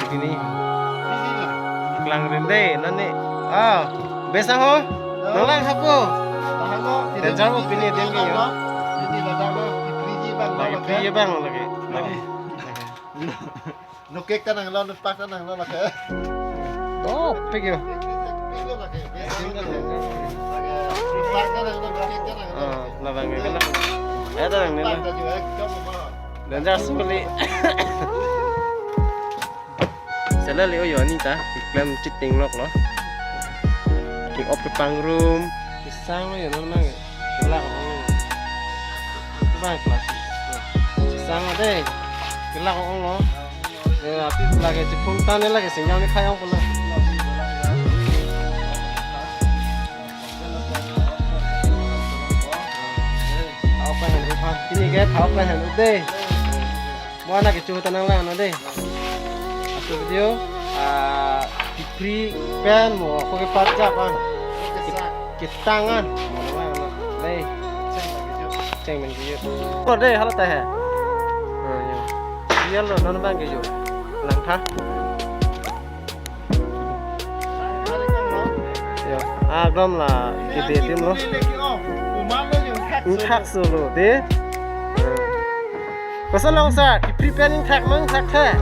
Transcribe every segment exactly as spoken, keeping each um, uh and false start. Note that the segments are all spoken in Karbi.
Pini. Klang rim dei, nani. Ah, besa ho? Nanglang hapo. Danger mo pini adim ke yo. Lagi pri abang lagi. Lagi. No cake ta nanglo, no pak ta nanglo lake. Oh, pik yo. Pik lo lake. Pak ta nanglo, cake ta nanglo. Ah, labang ke kan. Eh, ta nang ni. Pak ta juga, ekdom apa? Danger sekali. Sela le o yo ni ta, keklem cheating lok lo. King op kepangrum. Kesang lo yo nang nang. Kelak ong. Bang kelas. Kesang ade. Kelak ong lo. Ya, api lagi chepung tan lagi sinjang ni khayong pula. Thao pa hen uphan. Kini ke thao pa hen ude. Mo anak kecho ta nanglang no dei. Aso video, ah, free pen mo ako ke pajak an. Kit-, kitang an. Mo nanglang no. Dei. Cheng men video. Oh, dei, hala ta he. Ah, yo. Dia lo non bang ke yo. Lang tha. Yo, ah, ekdom la kede adim lo. Ingthak solo de. Koson long sir, keprepare ingthak mang thak the.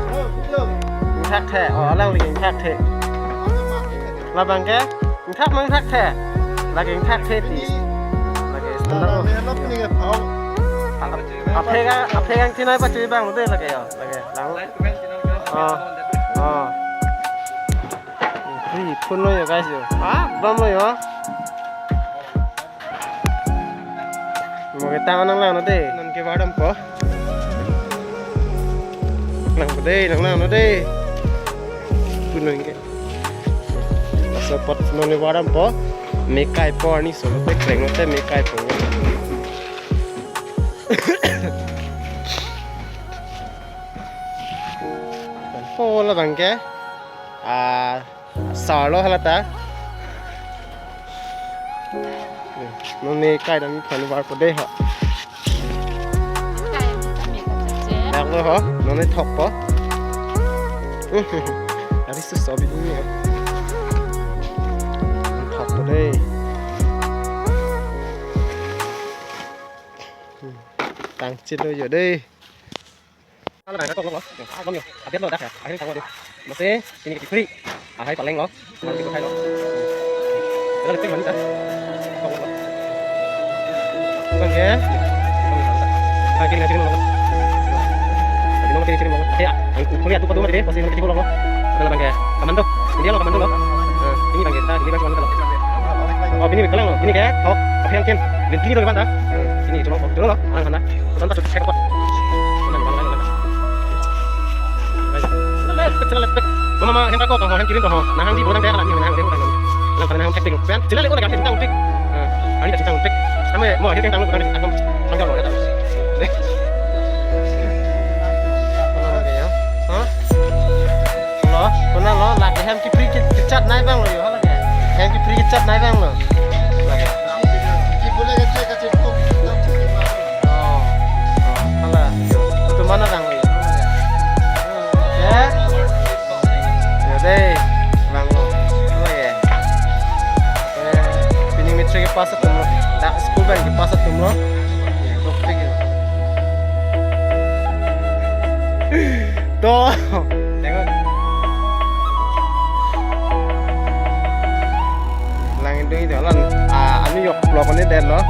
Ingthak the, oh, alangli ingthak the. Labang ke, ingthak mang thak the. Lagi ingthak the ti. Lagi standard lo. Aphe ka, aphe ka chinai pachui abang lo de lagi yo. Lagi, lang. Oh, oh. Ri phun lo yo guys yo. Ah, bam lo yo. Mo ketang nanglang no dei. Non ke bar dampo. Nang dei, nanglang no dei. Phun lo ke. Laso apot non ke bar dampo. Mekai po arni solo pe kreng no te mekai po. Po labang ke. Ah, sar lo hala ta. Non ke kai dam phan bar po dei ho. Kai dam kami kacek. Dak lo ho, non ke thok po. Ari su sobi ni. Thok po dei. Tang chit lo yo dei. Hala bang ta tok lo, lo. Yo, ah, bom yo. Update lo dak ya. Akhir tanglo dei. Masi, pini ke free. Ahai paleng lo. Masi ko khai lo. Hala lepek mani ta. Tok lo. Bang ke. Bang ke na chiri lo. Bang ke na chiri lo. Ya, ang ko ya tu padu mati dei, pasti na chiri lo. Hala bang ke. Commando. India lo commando lo. Eh, ini bang ke ta, ini bang commando lo. Oh, ini bang kelang lo. Ini ke, oh, apa yang kin? Ini lo bang ta. Eh, ini cuma lo. Cuma lo, ang sana. Tonta chut chek kot. Lepek, lepek. Mama, mama, hem kakok, hem kirim to ho. Nahang di bolang teh, nahang di bolang teh. Lang kana nahang hektik. Pen, sila le ko na kasi tang tik. Ani kasi tang tik. Ame, mo, hem tang lo, bukan kasi, akam, tang lo, ya, tang. Deh. Hah? Lo, kona lo, lake hem keprek kechat nai abang lo yo, hala ke. Hem keprek kechat nai abang lo. Lake. Oh. Oh, hala. Itu mana abang lo yo? Ya? Ya deh, abang lo. Hala ke. Eh, pini matric ke pass atum lo. Dak school abang ke pass atum lo. Ya, topik ya. To. Tengok. Lang indung itu lan. Ah, anu yok vlog ini deh lo.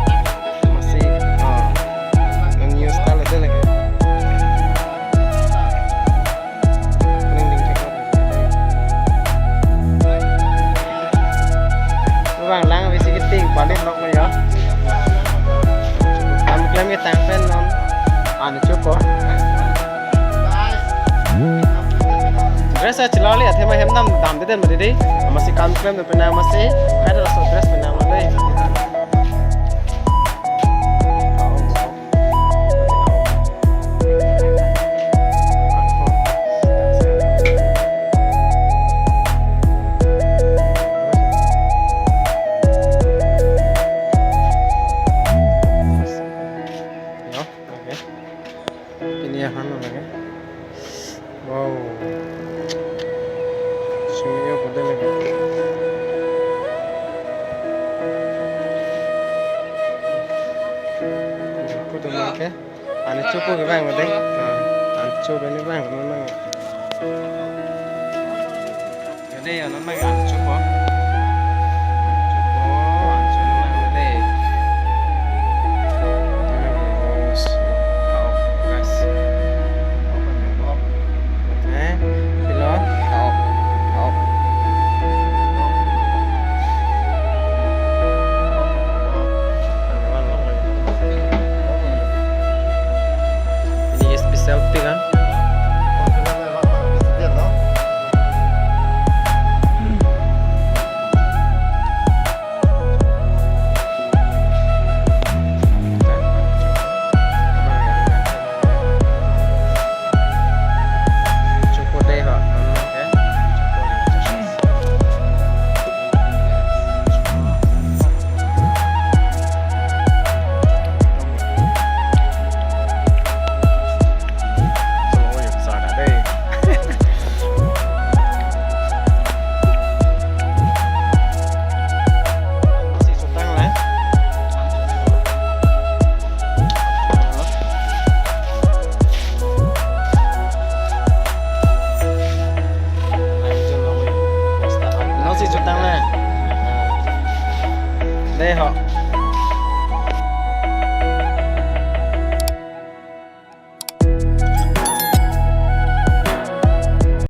Masi, ah, nang news tal itu lagi. Ning ding cek. Bang lang bisi kiting paling nok lo ya. Kam klem ke tang pen non. Anu cukup. Dress a chilali athe ma hem dam dam de den ma de de. Masi kam klem de penang masi. Kada laso dress penang ma de. Ya, oke. Pini ahan lagi. Wow. Yo, kudele. Kudu mangke. Ane chopo ke bang mate. Ah, ane chopo ni bang, non bang. Kede ya, non bang ane chopo. Chopo, ane chopo bang mate. Guys. Eh, pilo? Taok. Taok. Ini special tea kan? Nangsi chotang le. Dei ho.